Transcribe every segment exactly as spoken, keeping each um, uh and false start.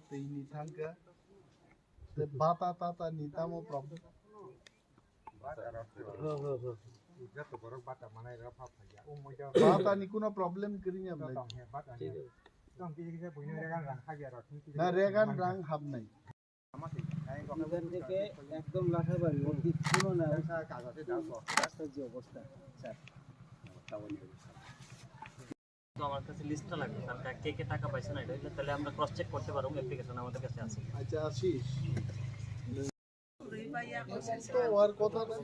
Twi ni thangkha. Te bata tata ni tamo problem. Joto borok bata manai rok pha phaiya. O moja bata ni kuno problem kwrwi ya bata. Tong he bata ni. Tong kisa kisa buino regan rang khagya rok. Na regan rang habnai. এখান থেকে একদম লাখাবাড়ি অবধি কোনো না, রাস্তার যে অবস্থা, স্যার। তো আমার কাছে লিস্টটা লাগবে, স্যার, কে কে টাকা পাইছে না, এটা হইলে তাহলে আমরা ক্রস চেক করতে পারবো, অ্যাপ্লিকেশন আমাদের কাছে আছে। আচ্ছা, আশিস। তো আর কথা না।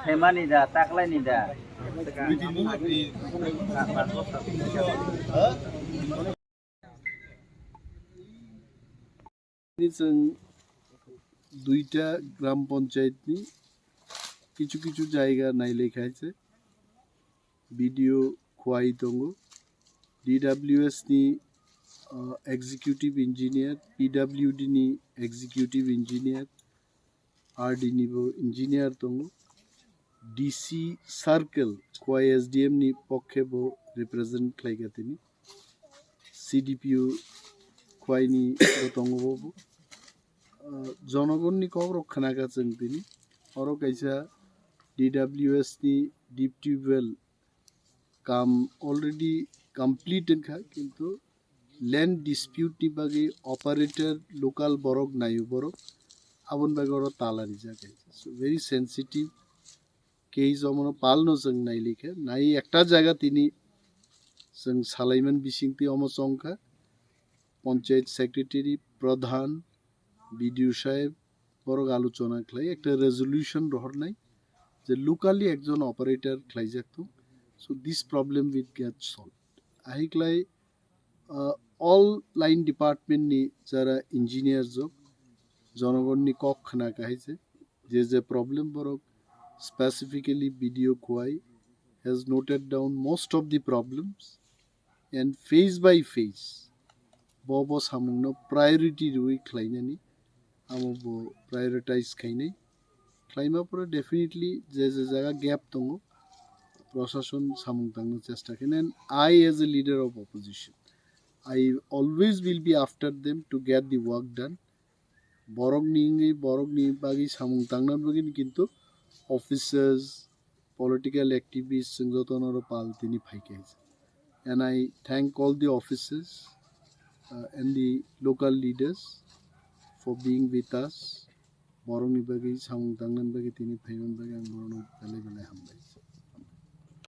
Hemani da, taklai ni da. Ni chwng duita gram panchayat ni kichu kichu jaiga nailai khaise. B D O Khwai tongo, D W S ni, uh, executive engineer, P W D ni executive engineer, R D ni bo engineer tongo, D C circle Khwai S D M ni pokhe bo represent khlaika tini, C D P O Khwai ni bo tongo bo. Uh, jonogonni kokrok khnaka chwng tini, oro kaisa D W S ni deep tubewell kam already complete wngkha, kintu land dispute ni bagwi operator local borok naio borok, aboni bagwi oro tala rijak. So very sensitive case, omono palno chwng nailikha, nai ekta jaga tini chwng salaiman bisingtwi omo chongkha, panchayat secretary, pradhan, B D O saheb, borok alochona khlai ekta resolution rohornai je locally ekjon operator khlaijak thung. So this problem will get solved. Ahiklai, uh, all line department ni jara engineer jok, jonogonni kok khna kahai je, je je problem borok specifically B D O Khwai has noted down most of the problems and phase by phase bo bo samungno priority rwi khlainani amo bo prioritize khainai. Khlaima pore definitely je je jaga gap tongo, proshashon samung tangna chesta khainai. And I, as a leader of opposition, I always will be after them to get the work done. Borok ni wngwi, borok ni bagwi samung tangna bagwi ni kintu officers, political activists, chwng jotono oro pal tini phaikha. And I thank all the officers, uh, and the local leaders for being with us. Borok ni bagwi samung tangna bagwi tini phaimani bagwi ang borokno belai belai hambai.